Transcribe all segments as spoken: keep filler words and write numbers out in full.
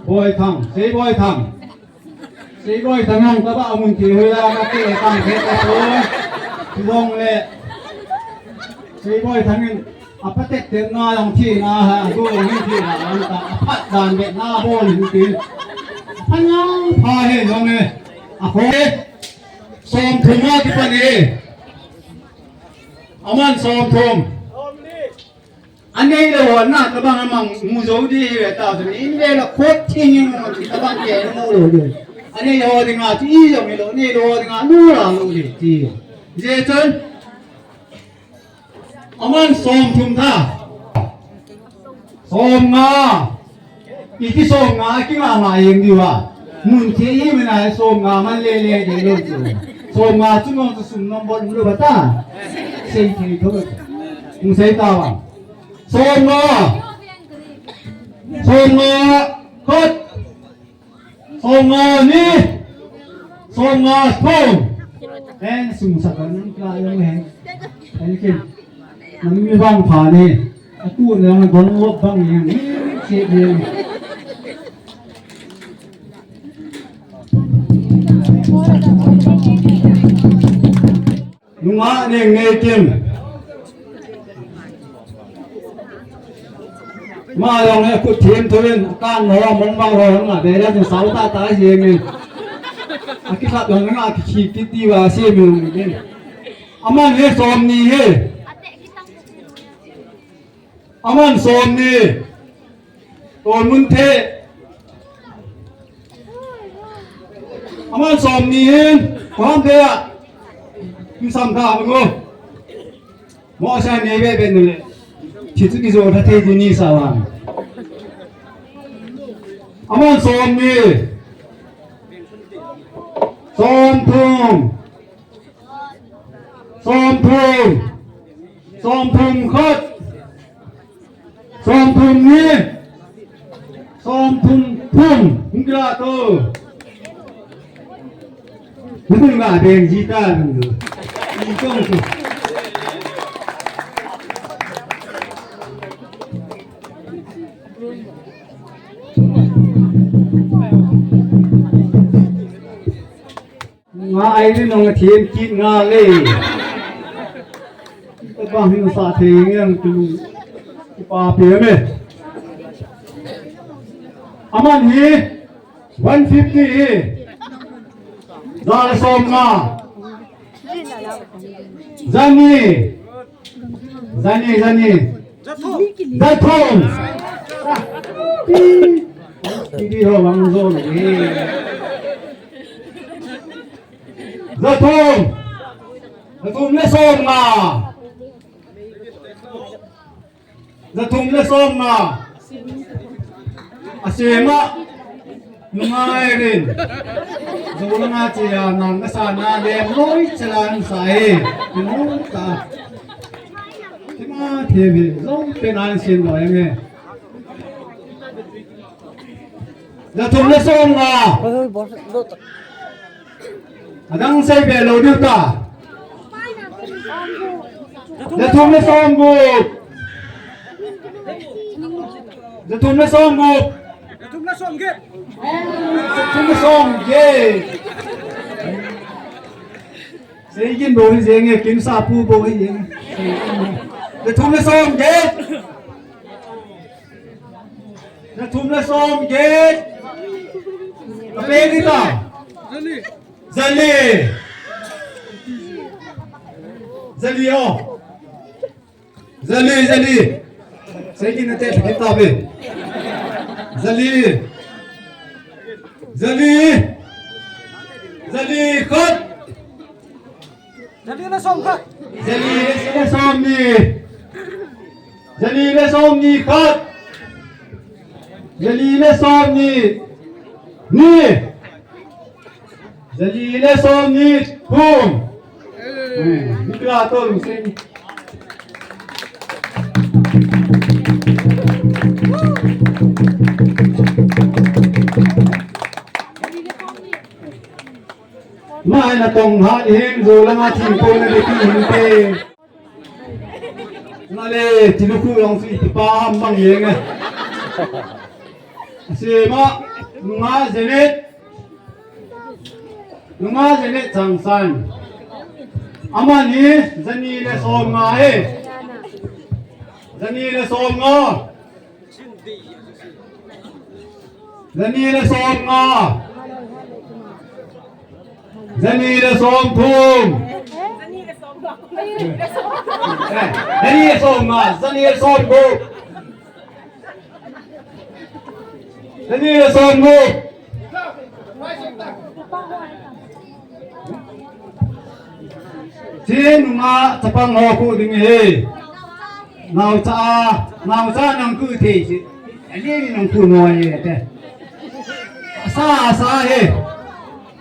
Boithang, Sei Boithang. Sei Boithang hung taba amun ti hoila ka te tang he ka to. Tibong le. Sei Boithang in apatek ten na jong thi na ha, do jong hin thi na, jong ta aphat dan be na bol hin ti. Aphat na pha he jong e. Akho. Som thum a kipan e. Aman som thum. Anei lou ho na tabang amang mu jou di hi ve ta chu in ve la khot thing in mu ti tabang ke mu lou di. Anei lou ho dinga chu i jong i lou, nei lou ho dinga nu la lou di ti. Je chun aman som thum ta. Som nga. Iti som nga, ki nga nga yeng diu a. Mun thi hi mina som nga man le le de lo chu. Som nga chu nong chu sum number mu lo ba ta. Sei thei tho. Mu sei ta wa. Som nga. Som nga. Kot. Som nga ni. Som nga thum. En sum sa kan ka yo hen. En kin. Nang mi bang pha ni. Atu ne ang don lo bang ni. Che ni. Nunga neng nei kim. Ma jong he kut thim thuvin, kan ho, mong bang ho, nga be la jong sao ta ta si min. Aki khat jong nga ki khi ki ti wa si min min. Aman he som ni he. Aman som ni. Ton mun the. Aman som ni hin. Kom the a. Kin sam ta ngo. Mo sa ne be be nu le. Thi chu ki jo tha thei di ni sa wa. Aman som ni. Som thum. Som thum. Som thum khat. Som thum ni. Som thum thum. Hung kila to. Hung kila beng ji ta. Ni tong tu. Nga ai ni nong thiem kit nga le. Ka bang hin sa thei ngang tu. Pa pe me. Aman hi one fifty hi. Za le som nga. Za ni. Za ni, za ni. Za thum. Ti di ho lang zo ni. Za thum. Za thum le som nga. Za thum le som nga. A sema. Nungai rin. Zo la nga chia nang ka sa na le loi chala sa e. Nung ta. Tima the bi zo pe nan sin loi nge. Za thum le som nga. Adang sei be lo diu ta. Za thum le som gup. Za thum le som gup. Za thum le som get. Za thum le som get. Sei kin bo hi jeng e, kin sa pu bo hi jeng. Za thum le som get. Za thum le som get. Ka pe ni ta. Za li. Za li o. Za li, za li. Sei kin na te ta be. Za li. Za li. Za li khat. Za li le som khat. Za li le, le som ni. Za li le som ni khat. Za li le som ni. Ni. Za li le som ni thum. Eh, ni kila to lu se ni. Mai na tong ha hin zo la ma thim ko na de ti hin te. Na le, ti lu khu long si ti pa ham bang ye nga. Asema, nunga Janet. Nunga Janet Changsan. Aman hi, jani le som nga e. Jani le som nga. Jani le som nga. Jani le som thum. Eh, jani le som nga, jani le som gup. Jani le som gup. Chin nunga chapang ho khu ding hi. Naocha, naocha nang khu thei si. Ani ni nang khu noi te. Asa, asa he.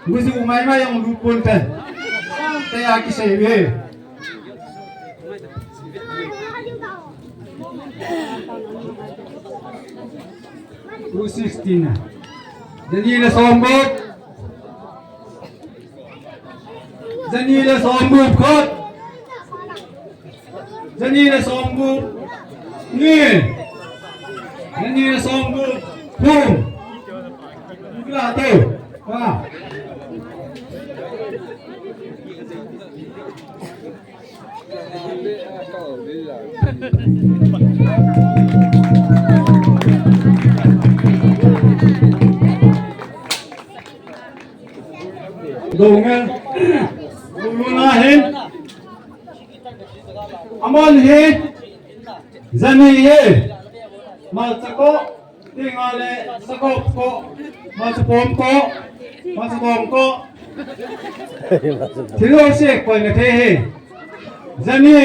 Guju mai mai yang lu pun te. Te ya ki se he. Two sixteen. Jani le som gup. Jani le som gup khat. Jani le som gup ni. Jani le som gup thum. Kila tu. Wa. Dong eh. Dong na hin. Aman hi. Jani hi. Malcha ko. Tinga le, sakop ko, machapom ko, machapom ko. Thilo se koi na the he. Jani.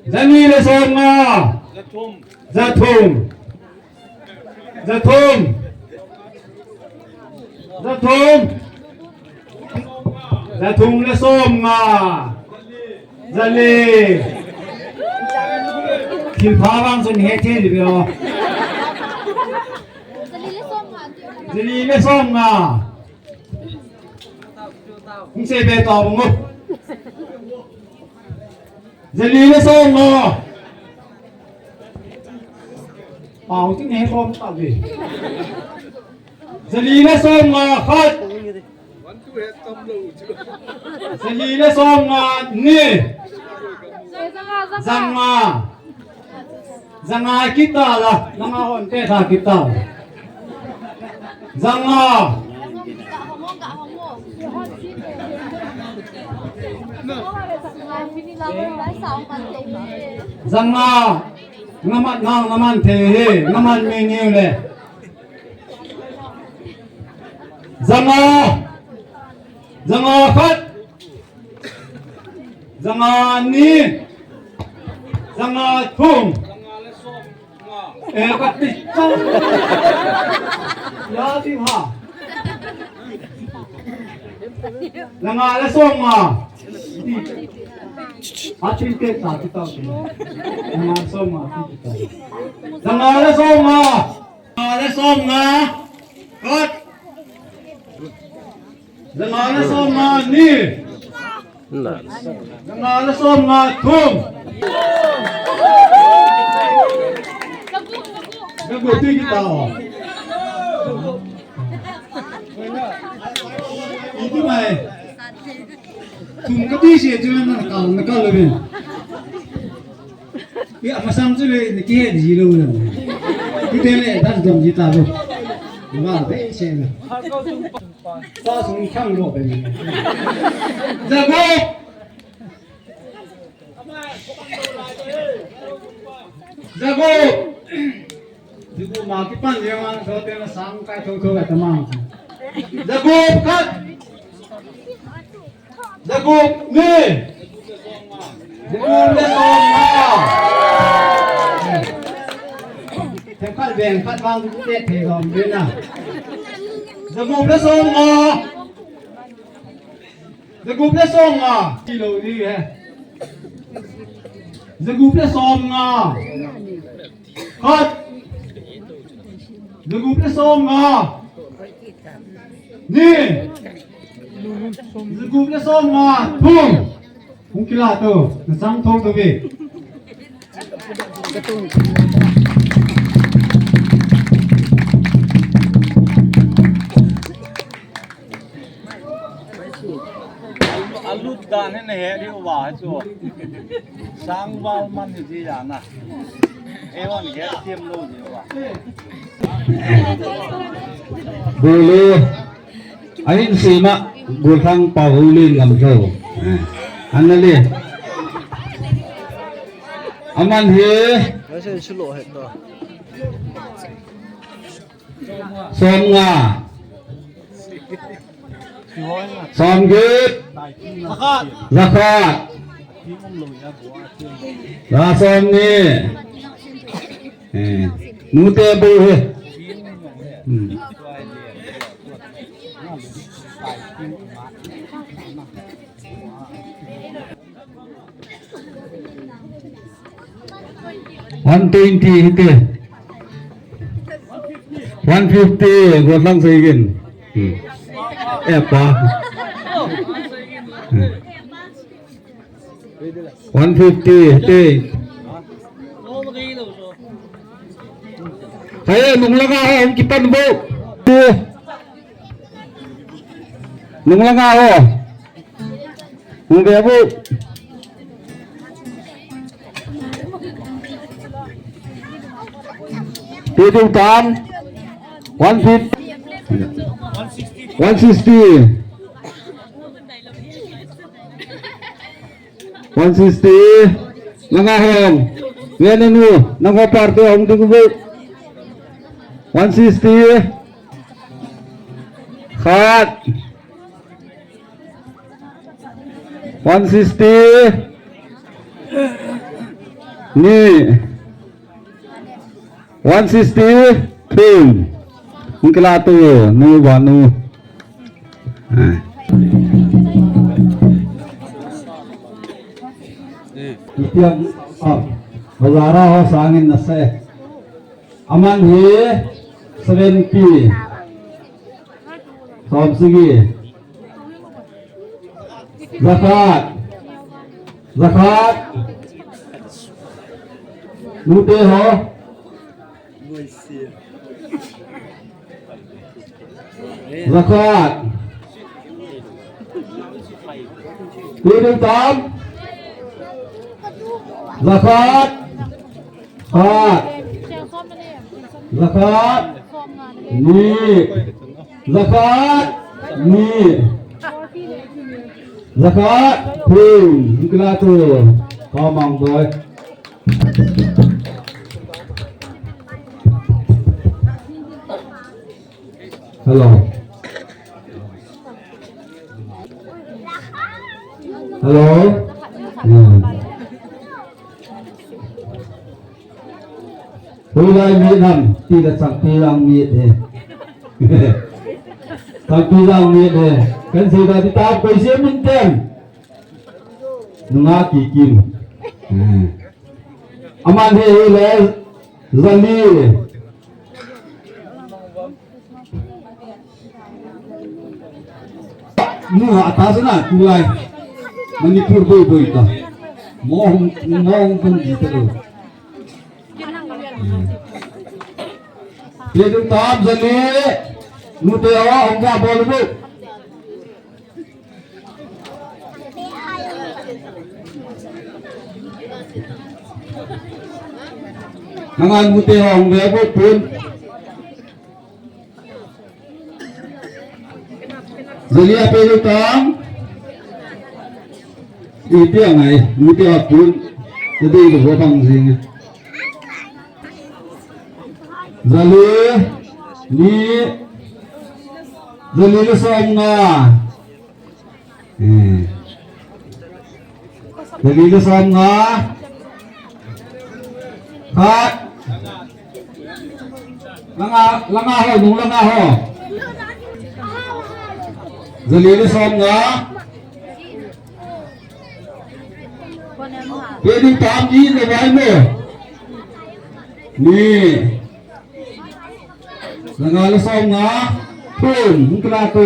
Jani le som nga. Jathum. Jathum. Jathum. Jathum le som nga. Jali. Thilpha vang chun he thei le o. Jali le som nga. Hung se be to bungo. Jali le som nga. Pau ti ne som ta be. Jali le som nga khat. Jali le som nga ni. Janga. Janga kita la. Janga hon te tha kita. Janga. Janga. Ngaman nang ngaman the he. Ngaman mi ni le. Janga. Janga khat. Janga ni. Janga thum. Eh, kati. Ya di ha. Janga le som nga. Ati te ta kita. Janga som nga ti kita. Janga le som nga. Janga le som nga. Khat. Janga le som nga ni. Janga le som nga thum. Jagup ti kita o. Itu mai. Thum kati se chu na ka na ka le bin. Ia, masang chu le, ni kihe ji lou na. Kite le, dan dom ji ta lou. Ba, be se na. Sa sung khang lou be. Jagup. Jagup. Jagup ma kipan le ma so te na sang kai tho tho ka ta ma. Jagup khat. Jagup ni. Jagup le som nga. Themkhat veng khat vang te thei lom le na. Jagup le som nga. Jagup le som nga. Ti lou ni he. Jagup le som nga. Khat. Jagup le som nga. Ni. Jagup le som nga. Thum. Hung kila to. Na sang thong to ve. He diu va chu. Sangval man hi ji ya na. Eihon he tiam lou diu va. Bulu. Ahin sima. Bulthang pa hu lin ngam tho. Eh. Anale. Aman hi. Message sulo he to. Som nga. Som get. Zakhat. Zakhat. Za som ni. Eh, nute bu he. Hmm. One twenty hite. One fifty, go lang sa igin. Hmm. Eh, pa. Hmm. One fifty hite. Kaya, nung langa ho, hung kipan bo. Nung langa ho. Hung ve bo. Ti ding tam. One fifty. One sixty. One sixty. Langa hong. Ve nanu. Nang ho party hung ding bo. One sixty. Khat. One sixty. Ni. One sixty. Two. Hung kila tu. Nu ba nu. Eh. Ipiang, ah, bazar a ho sangin na se. Aman hi seventy. Som sagi. Zakhat. Zakhat. Nute ho. Zakhat. Ti ding tam. Zakhat. Khat. Zakhat. Ni. Zakhat. Ni. Zakhat. Thum. Hung kila tu. Komang boy. Hello. Hello. Hmm. Hoilai mi nam, ti la chang ti lang mi de. Chang ti lang mi de. Kan sei da ti ta koi se min ten. Nunga Kikim. Hmm. Aman hi le, zali. Nunga ata sana tulai. Manipur boi boi ta. Mohung, mohung pun jita tu. Te tu tam zali. Nute awa hung ka bol bu. Nangan mute hong ve bo pun. Zali a pe lu tang. Ipi angai mute a pun. Te dei ko bang jing. Zali ni. Zali le som nga. Hmm. Zali le som nga. Khat. Langa, langa ho, nung langa ho. Zali le som nga. Pe ding tam ni le vai mo. Ni. Langa le som nga. Thum, hung kila tu.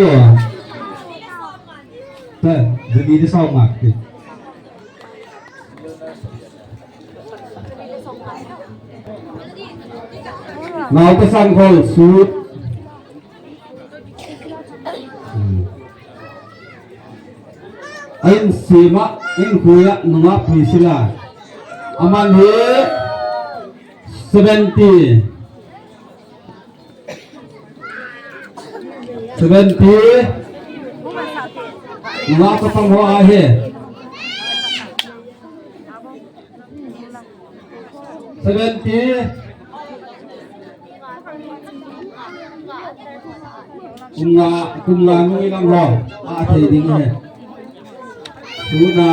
Te, zali le som nga. Nau ta sang khol sut. Hmm. Ahin Sima in khuya nunga pui sila. Aman hi seventy. Seventy. Nunga kapang ho ahi. Seventy. Kum nga, kum nga nung ilang ho. A thei ding ahi. Tuna.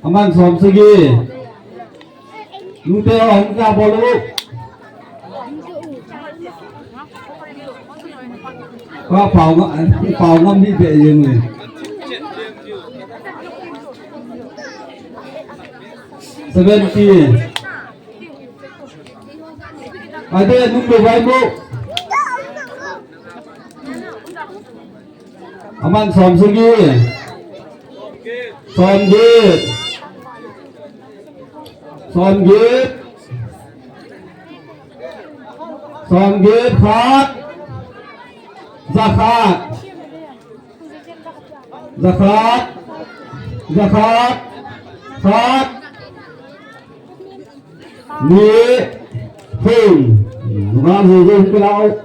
Aman som sagi. Nute ho hung kya bol u. Ka pau nga, pau ngam ni pe yeng ni. Seventy. Ade nung be bai mo. Aman som sagi. Som get. Som get. Som get khat. Za khat. Za khat. Za khat. Khat. Ni, hung. Nunga ni, ni, ni, ni.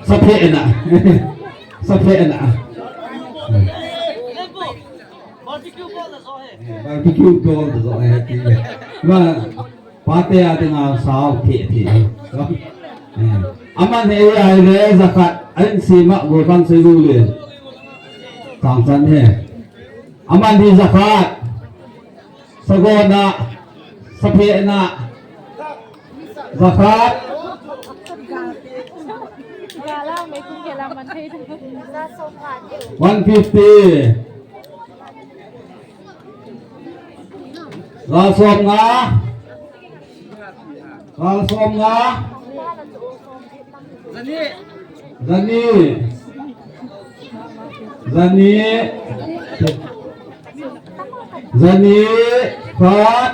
Saphe na. Saphe na. Barbecue bol da jo he. Barbecue bol da jo he. Ma, Pate a dinga sao the the. Eh. Aman hi ahi le za khat, ahin sima go kan sei go le. Tang chan he. Aman hi za khat. Sagona, saphena. Za khat. One fifty. Za som nga. Za som nga. Za ni. Za ni. Za ni. Za ni. Khat.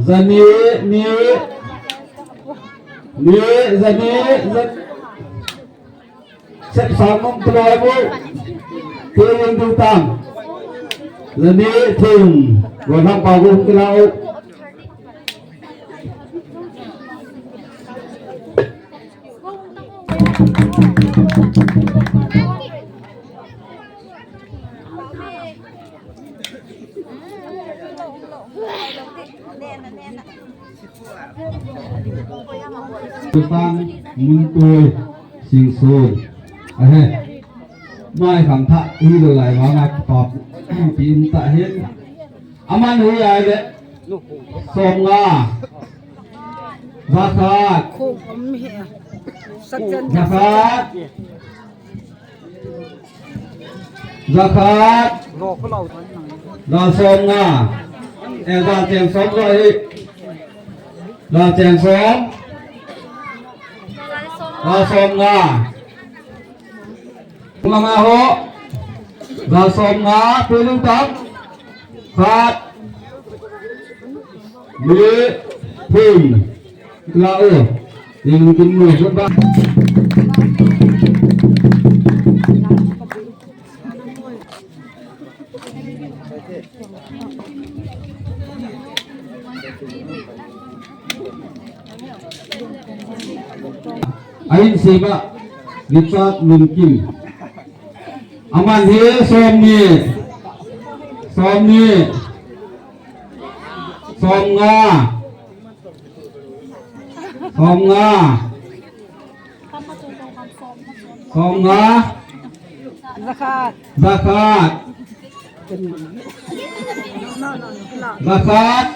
Za ni. Ni. Ni. Za ni. Za ni. Sep sang mong tulo ai mo. Tulo yung tutang. Lani thum. Gonhang pagong kilau. Tutang muntui singsun. Ahe. Mai kham tha i lo lai vanga pa pi um ta hen. Aman hui ai le. Som nga. Za khat. Khum um hi. Za khat. Za khat. Za som nga. Eh, za cheng som zo hi. Za cheng som. Za som nga. Nga ho. Za som nga, pelu tam. Khat. Ni. Thum. Lau. Yang kin mo ba. Ahin seba, Richard Lunkim. Aman hi som ni. Som ni. Som nga. Som nga. Som nga. Za khat. Za khat. Za khat.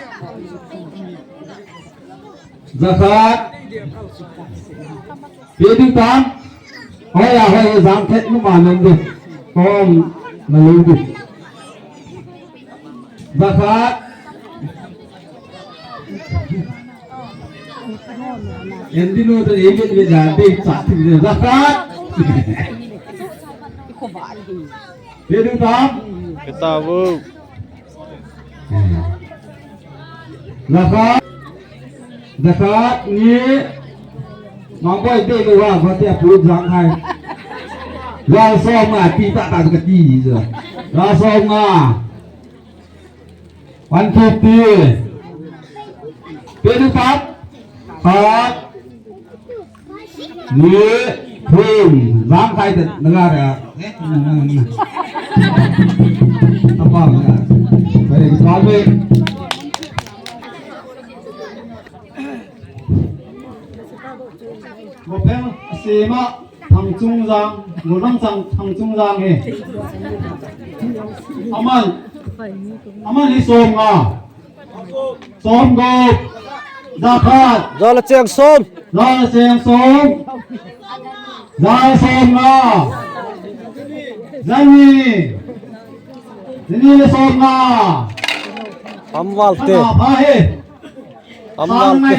Za khat. Pedi tam. Hoi a, hoi, jam thet nu ma nen de. Kom, na lu de. Jakhat. Endi nu to ei vet vet ja de cha ti de jakhat. Pe du tam. Pe ta bu. Jakhat. Jakhat ni. Mang boi de lu wa ba te pu jang hai. Wa so ma pi ta ta ka ti ji. Wa so ma. One fifty. Pe du khat. Khat. Ni. Thum. Jang khai te na ga ra. Eh, na, na, na. Tapa na. Very good. Golpeng, Sema, Thangchungjang, Golpeng Chang, Thangchungjang he. Aman, aman hi som nga. Som gup. Jakhat. Jala cheng som. Jala cheng som. Jala som nga. Jani. Jani le som nga. Amval te. Ana pha he. Amval te.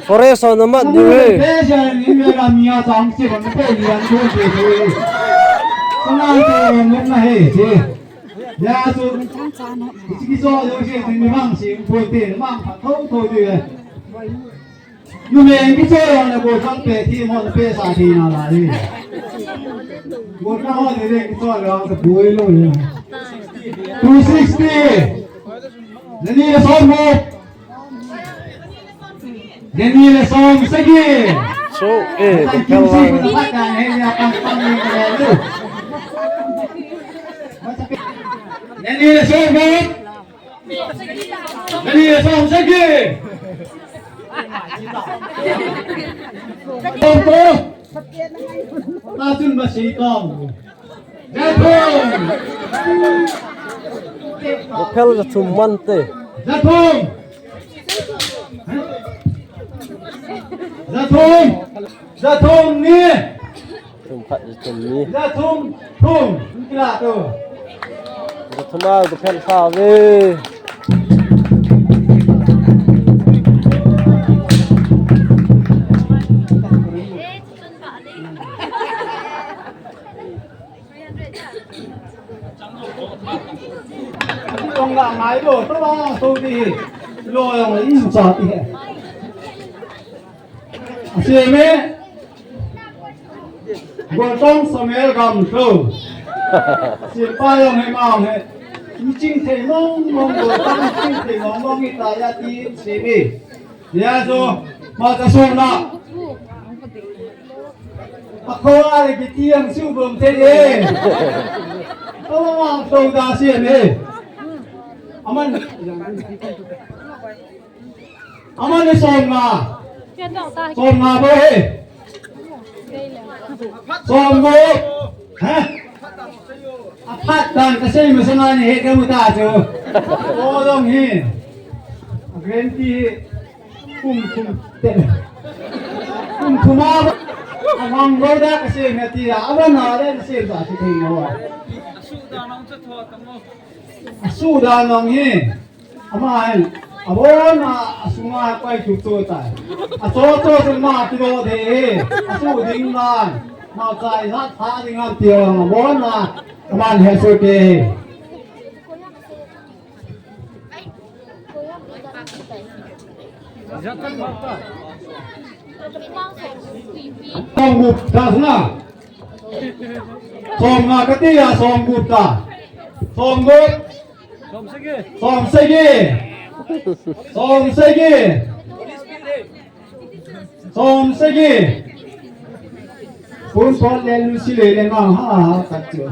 Forest on amat diu he. Numei kichoi jong le golpeng pe thi mo le pe sa thi na lai. Golpeng ho le le kichoi jong le boi lou le. Two sixty. Jani le som mo. Jani le som sagi. So, eh, golpeng ho. Jani le som mo. Jani le som sagi. Som mo. Ta chun ba si tong. Jathum. Golpeng jathum man te. Jathum. Jathum. Jathum ni. Thum khat, jathum ni. Jathum, thum, kila tu. Jathum a, golpeng sa ve. Tong la ngai lo, to la so di. Lo yong in sa ti he. Aseme. Goltong Samuel Gamtho. Sipa yong he ma he. Miching thei mong mong, Goltong miching thei mong mong, ita ya ti seme. Ya so, ma ta so na. Akho a le kiti ang siu bom thei e. Awa ma so da seme. Aman. Aman ni som nga. Som nga bo he. Som bo. Ha? Aphat dan ka sei masanga ni he ka muta chu. O dong he. Green tea he. Kum kum te. Kum kum a. Amang lo da ka sei na ti a. Awan na le ka sei da ti thei lo. Asu da nong he. Ama hin, abon a, asunga koi tuk tu tai. Aso to sung ma ti lo de he. Asu ding lan. Ma chai hat tha ding an ti ong abon a. Aman he su te. Som gup ta suna. Som nga kati ya som gup ta. Som gup. Som sagi. Som sagi. Som sagi. Som sagi. Pun pon le lu si le le ma ha ha kat chu.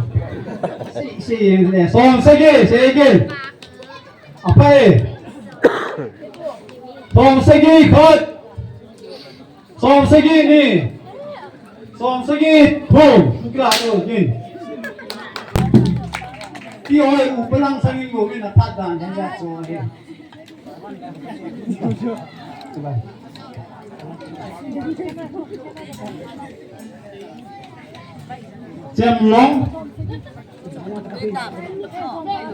Si, si le. Som sagi, sagi. Apai. Som sagi khat. Som sagi ni. Som sagi thum. Kila lo ni. Ti oi u palang sangin go min a phat dan dan ya so ni. Chemlong.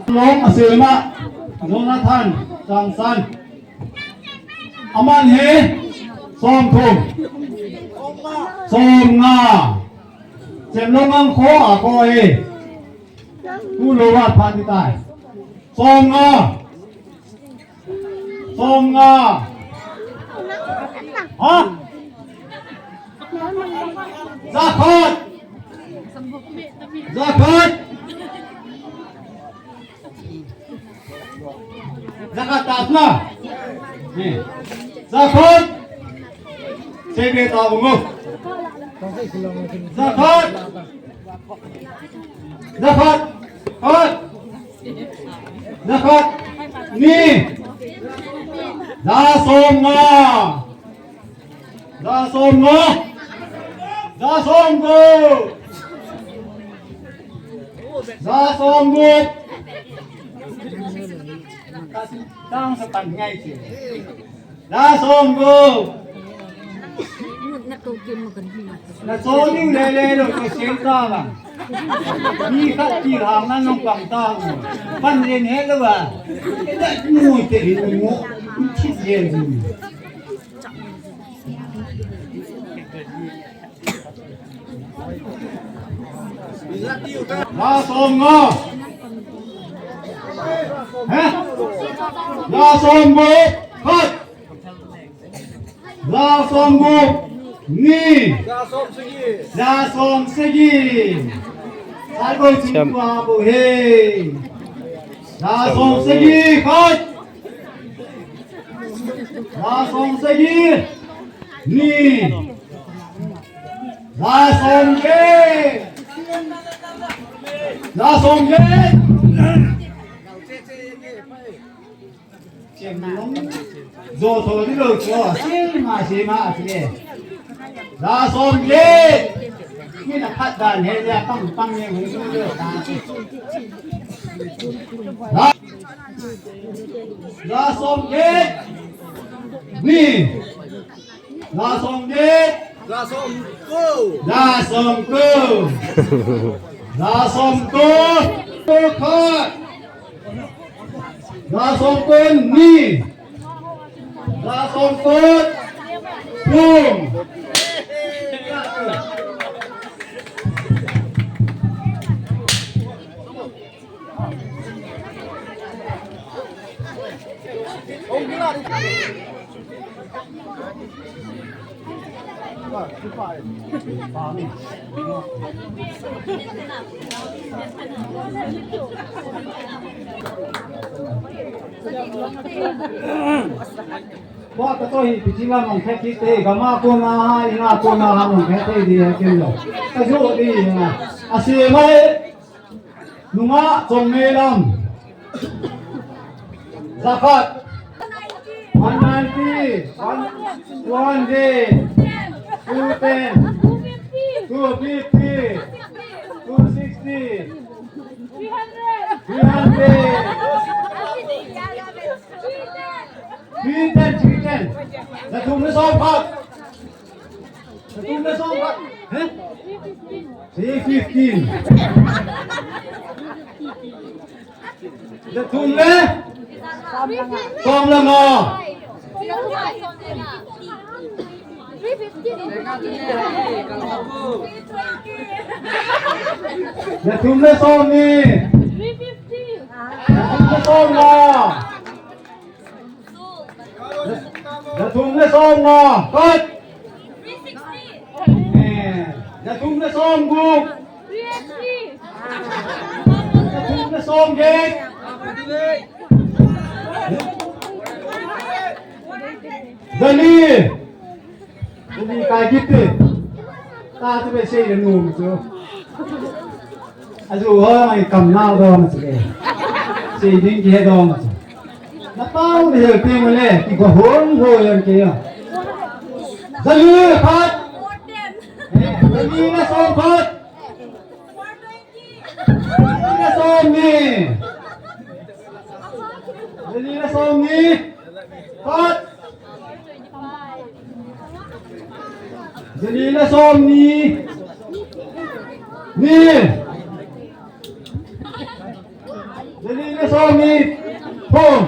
Long asema. Jonathan Changsan. Aman hi. Somthum. Somnga. Chemlong ang kho a kho hi. Tulou a phan tai. Somnga. Somnga. Ha? Jakhat. Jakhat. Jakhat tasna. Ni. Jakhat. Sebe ta bungo. Jakhat. Jakhat. Khat. Jakhat. Ni. Jasomnga. Jasomnga. Jasomgup. Jasomgup. Tang sa tang ngai chi. Jasomgup. Na to kim ma kan hi na. Na to ni le le lo ko sing ta la. Ni khat ti ham na nong pang ta u. Pan len he lo wa. Ke da mu te hi mu. Chi yen. Jasomnga. He? Jasomgup. Khat. Jasomgup. Ni. Jasomsagi. Sarboi chim tua bo he. Jasomsagi. Khat. Jasomsagi. Ni. Jasomget. Jasomget. Chem long. Jo tho ni lo cho. Sima sima a chi le. Jasomget. Ni na phat dan he ya pang pang ni hu ni lo ta. Jasomget. Ni. Jasomget. Jasomko. Jasomko. Jasomko. Khat. Jasomko ni. Jasomko thum. Kwa ka to hi piching la mong khe kit te, gam a kona ha, in a kona ha mong khe te di ha ken lo. Ka jo di na. Asei mai. Nunga Chongneilam. Jakhat. One ninety, one, two hundred, two ten, two fifty, two sixty, three hundred. Three ten, three ten. Jathum le som khat. Jathum le som khat. He? Three fifteen. Jathum le som le nga. Jathum le som ni. Jathum le som nga. Jathum le som nga. Khat. Eh, jathum le som gup. Jathum le som get. Jali. Jali kai kit te. Ta chu be sei le nu chu. Aju ho mai kam na do ma chu le. Sei ding ki he do ma chu. Na pau ni he pe ma le. Ki ko hon ho yan ke ya. Jali khat. Jali na som khat. Jali na som ni. Jali na som ni. Khat. Ni le som ni. Ni. Ni le som ni. Thum.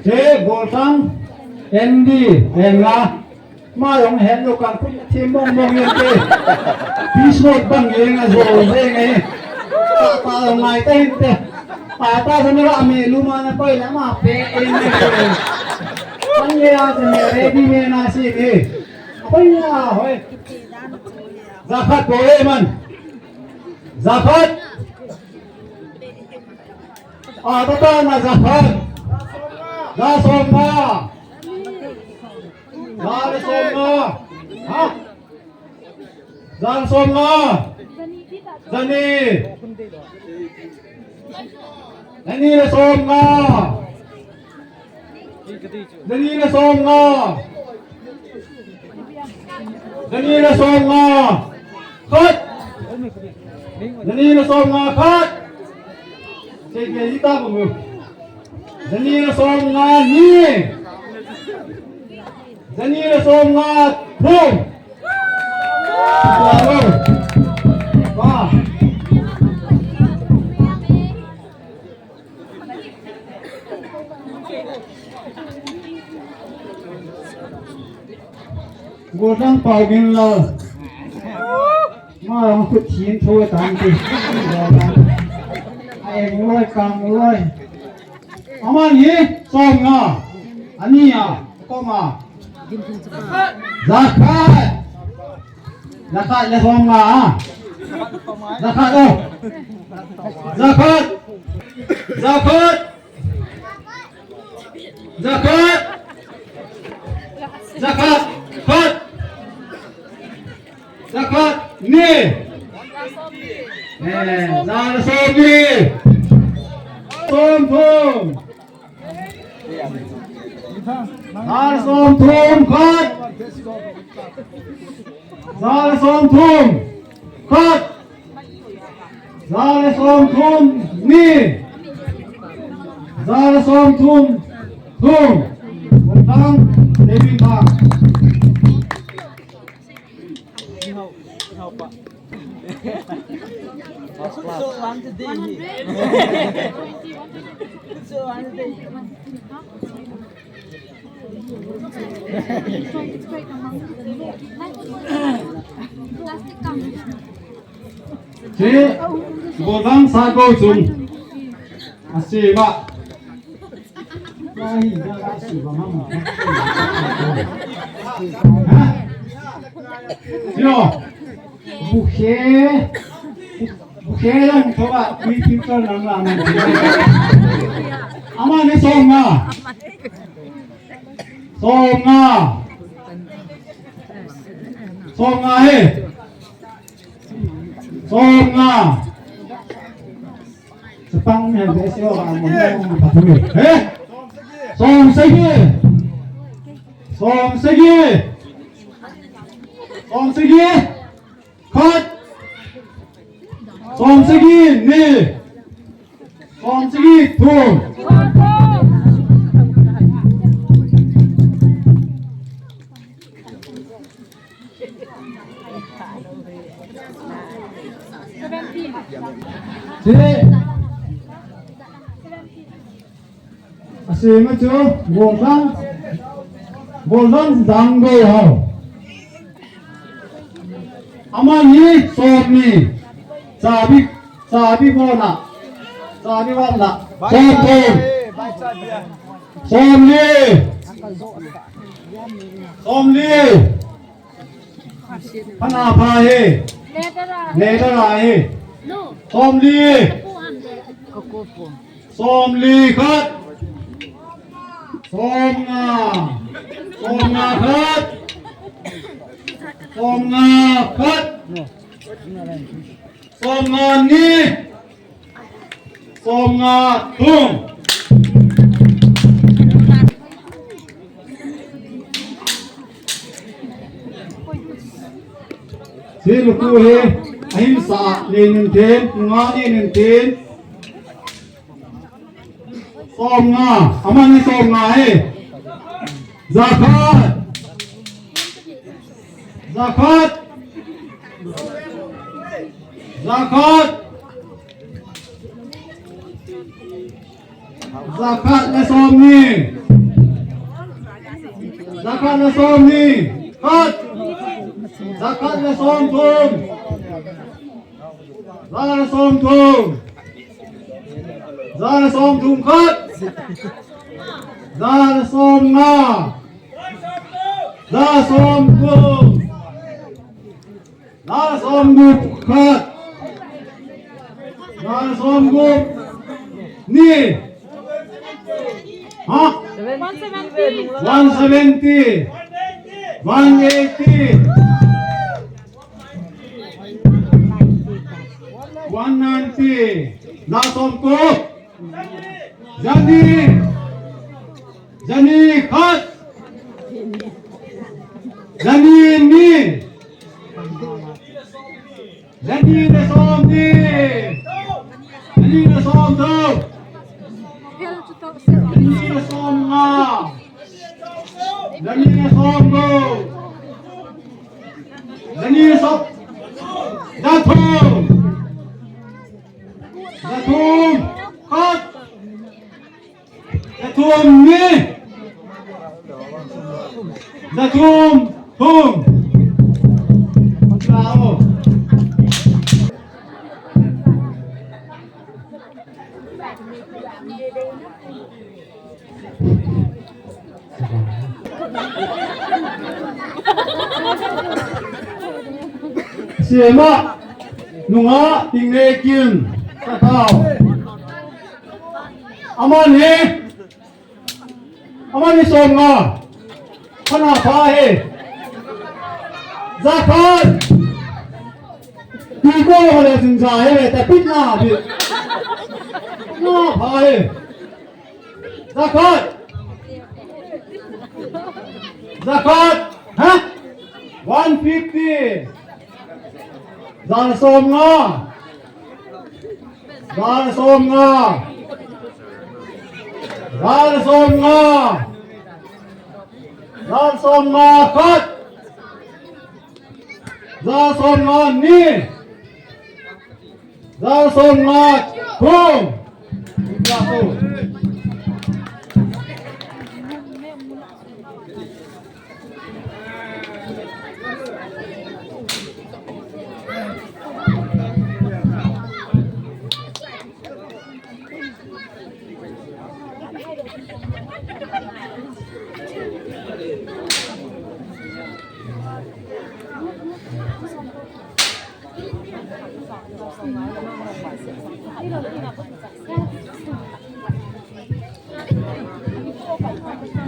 Che, Goltang, Andy, Enga. Ma jong het lou kang, thim mong mong jeng te. Peace note bang jeng a jo jeng e. Pa, pa jong ngai ta hin te. Pa ta sa na la me lu ma na poi la ma pe e ne. Man ye a se ne ready me na si ne. Poi la hoi. Jakhat bol e man. Jakhat. A, ta ta na jakhat. Ja som nga. Ja le som nga. Ha? Ja le som nga. Ja ni. Ja ni le som nga. Ja ni le som nga. Ja ni le som nga. Khat. Ja ni le som nga khat. Che ke ita ko mu. Ja ni le som nga ni. Ja ni le som nga thum. Ba. Goltang Paogin Lal. Ma jong khut thin tho tan ti. A eng loi kang loi. Aman hi som nga. Ani a. Koma. Jakhat. Jakhat le som nga. Jakhat o. Jakhat. Jakhat. Jakhat. Jakhat. Khat. Jakhat. Ni. Eh, ja le som ni. Som thum. Ja le som thum khat. Ja le som thum khat. Ja le som thum ni. Ja le som thum thum. Goltang, David Bang. Che, Goltang sa ko chung. Asi ba. Ha? Yo. Bukhe. Bukhe lang thoba, kui future lang lang. Aman ni som nga. Som nga. Som nga he. Som nga. Chapang mi han de seo a mo mo pa tu. He? Som sagi. Som sagi. Som sagi. Khat. Som sagi ni. Som sagi thum. Seventeen. Sini. Asima chu, Goltang, Goltang Danggou ho. Aman hi som ni, chabi, chabi bol na, chabi bol na, som thum, som li, som li. Pha na pha hi. Letter a hi. Som li. Som li khat. Som nga. Som nga khat. Som nga khat. Som nga ni. Som nga thum. Hiche luku hi ahin sa, nei nin tin, nunga nei nin tin. Som nga, aman hi som nga hi. Jakhat. Jakhat. Jakhat. Jakhat le som ni. Jakhat le som ni. Khat. Jakhat le som thum. Jakhat le som thum. Jakhat le som thum khat. Jakhat le som nga. Jakhat le som gup. Jakhat le som gup khat. Jakhat le som gup ni. Ha? One seventy. One eighty. One ninety. Jakhat le som gup. Jani. Jani khat. Jani ni. Jani le som ni. Jani le som thum. Jani le som nga. Jani le som gup. Jani le som. Jathum. Jathum khat. Jathum ni. Jathum thum. Bravo. Sema, nunga, tingne kin, ka thao. Aman hi, aman hi som nga. Kana pha hi. Jakhat. Tiko hole sin ja hi le, ta pit na bi. Na pha hi. Jakhat. Jakhat. Ha? One fifty. Jakhat le som nga. Jakhat le som nga. Jakhat le som nga. Jakhat le som nga khat. Jakhat le som nga ni. Jakhat le som nga thum.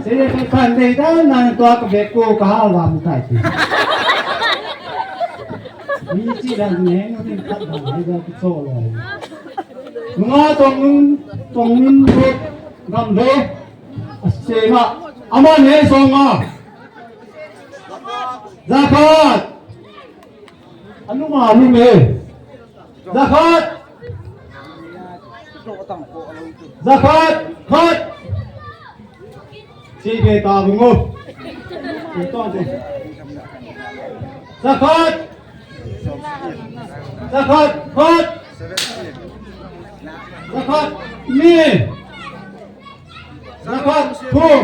Sile kan kan dei dan nan tua ka bek ko ka ha lam tai ti. Ni chi dan ne no ni khat dan ne da ki so lo. Nunga tong nun tong nun ro gam ro. Sema aman hi som nga. Jakhat. Anu ma anu me. Jakhat. Jakhat. Khat. Sibe ta bungo. Jakhat. Jakhat. Khat. Jakhat. Ni. Jakhat thum.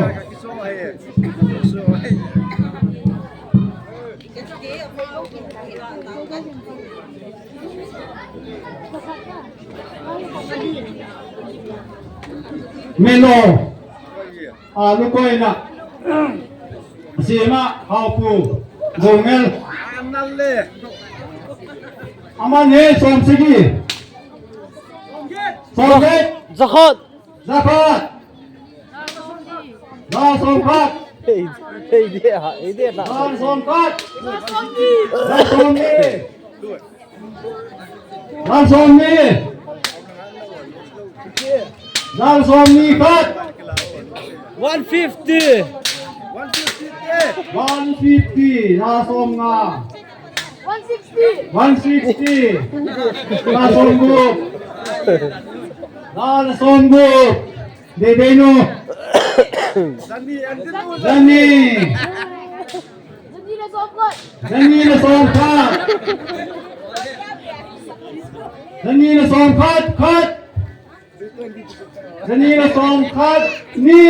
Meno. A, lukoina. Sima, Haopu, Gongel. Aman hi som sagi. Som sagi. Jakhat. Jakhat. Jakhat som khat. Hei, hei, dia, hei, dia, tak. Jakhat som khat. Jakhat som ni. Jakhat som ni. Jakhat som ni khat. One fifty. One fifty, la som nga. One sixty. One sixty. La som gup. La som gup. Dei dei nu. Jani. Jani le som khat. Jani le som khat. Jani le som khat, khat. Jani le som khat, ni.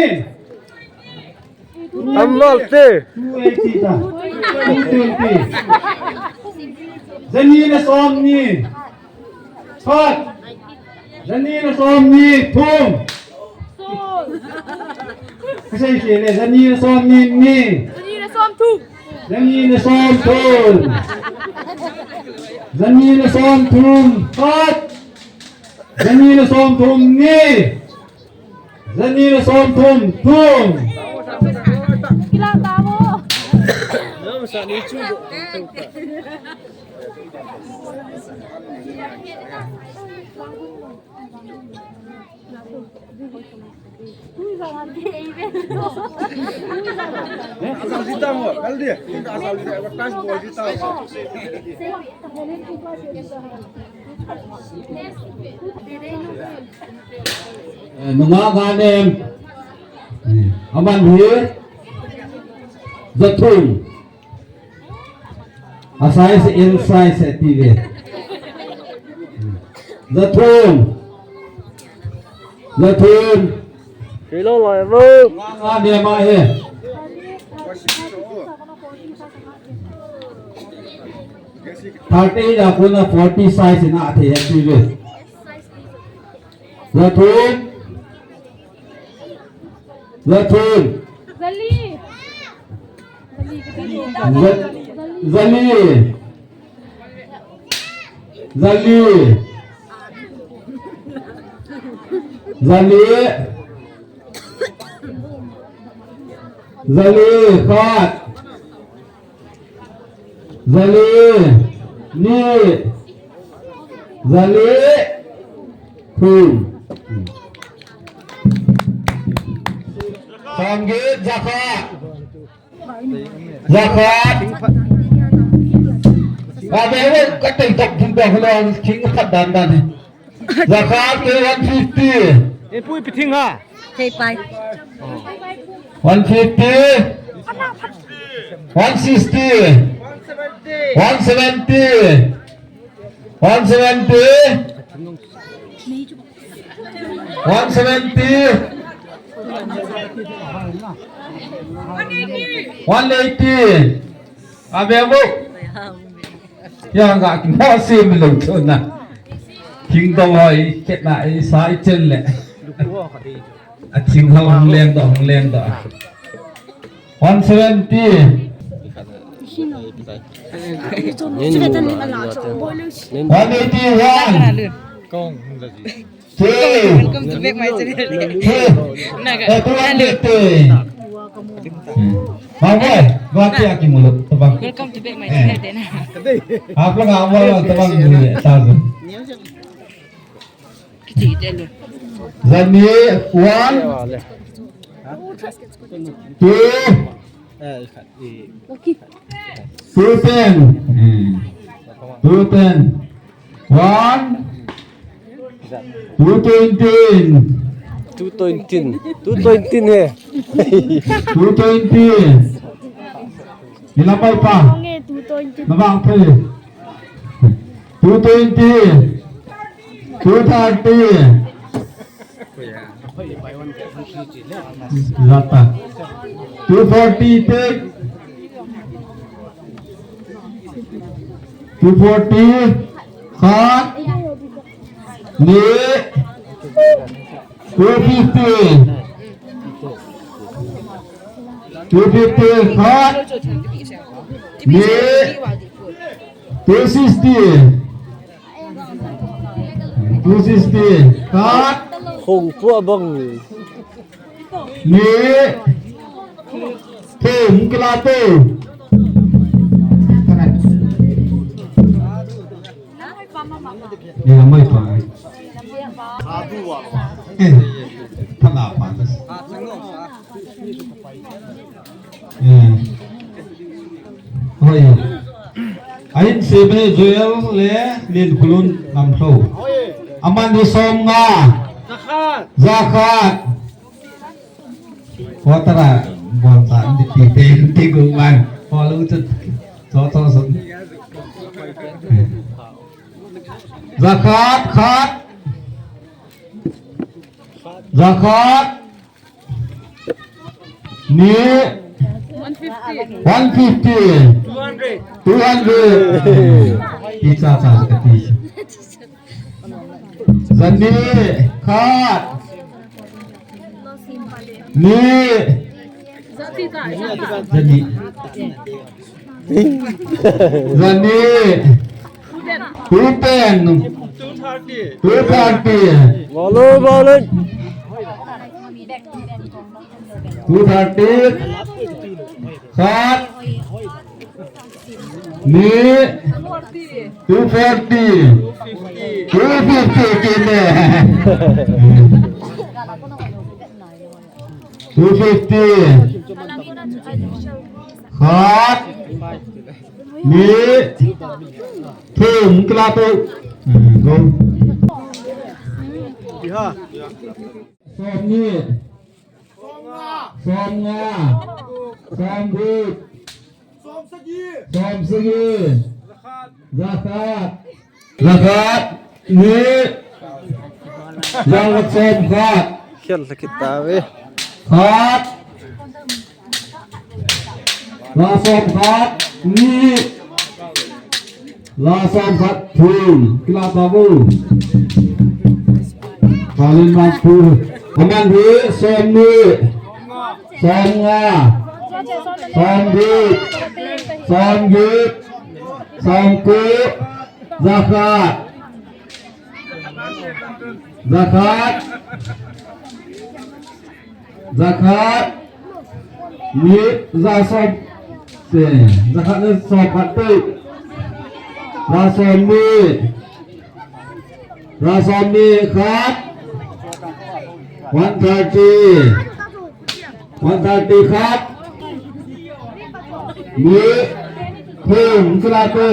Amval te. Two eighty ta. Two twenty. Jani le som ni. Khat. Jani le som ni, thum. Kasei kei le, jani le som ni, ni. Jani le som thum. Jani le som thum. Jani le som thum, khat. Jani le som thum, ni. Jani le som thum, thum. Eh, nunga ganem. Aman hi. Jathum. A size, L size ati ve. Jathum. Jathum. Kilo lai vo. Nga, nga, ne ma he. Thirty la kona forty size na the ati ve. Jathum. Jathum. Jali. Jali. Ja-, Jali. Jali. Jali. Jali. Khat. Jali, ni, jali, thum. Sanggit, jakhat. Jakhat. Abe, abe, kating tak jumpa kena king empat dan dan. Jakhat ke one fifty. Eh, pui pithing ha. Thei pai. One fifty. One sixty. One seventy. One seventy. One seventy. One eighty. Abe abu. Yang ga kimoh sem lou chu na. Kingdom hoi, khetna i sa i chen le. A thing ho hung leng doh, hung leng doh. One seventy. One eighty one. Two. Welcome to back my channel. Two. Eh, two hundred. Bang boy, bang ti aki mulut, tabang. Welcome to back my channel, then. Apa nga awal tabang ni, tazu. Jani, one. Two. Two ten. Hmm. Two ten. One. Two twenty. Two twenty. Two twenty he. Two twenty. Nila pai pa. Nabang pe. Two twenty. Two thirty. Lata. Two forty take. Two forty. Khat. Ni. Two fifty. Two fifty. Khat. Ni. Two sixty. Two sixty. Khat. Hung pu abang. Ni. Thum kila tu. Ni la mai pa. Eh. Thala pa. Eh. Ahin sem hi Joel le Lenkhulun Lamlhou. Aman hi som nga. Za khat. Quarter a bol ta, ti, ti, ti, ti, gu man. Bol u chu. Cho, cho, cho. Za khat, khat. Za khat. Ni. One fifty. One fifty. Two hundred. Two hundred. Ti cha cha ka ti. Za ni khat. Ni. Za ni. Za ni. Two ten. Two thirty. Bolo, bolo. Two thirty. Khat. Ni. Two forty. Two fifty kine. Two fifty. Khat. Ni. Thum kila to. Hmm, go. Som ni. Som nga. Som gup. Som sagi. Za khat. Za khat. Ni. Za khat som khat. Khel la kita ve. Khat. La som khat. Ni. La som khat thum. Kila ta bu. Kalin man thum. Aman hi som ni. Som nga. Som gup. Som gup. Som ko. Za khat. Za khat. Za khat. Ni za som. Se. Za khat ni som khat tu. Za som ni. Za som ni khat. One thirty. One thirty khat. Ni. Thum kila to.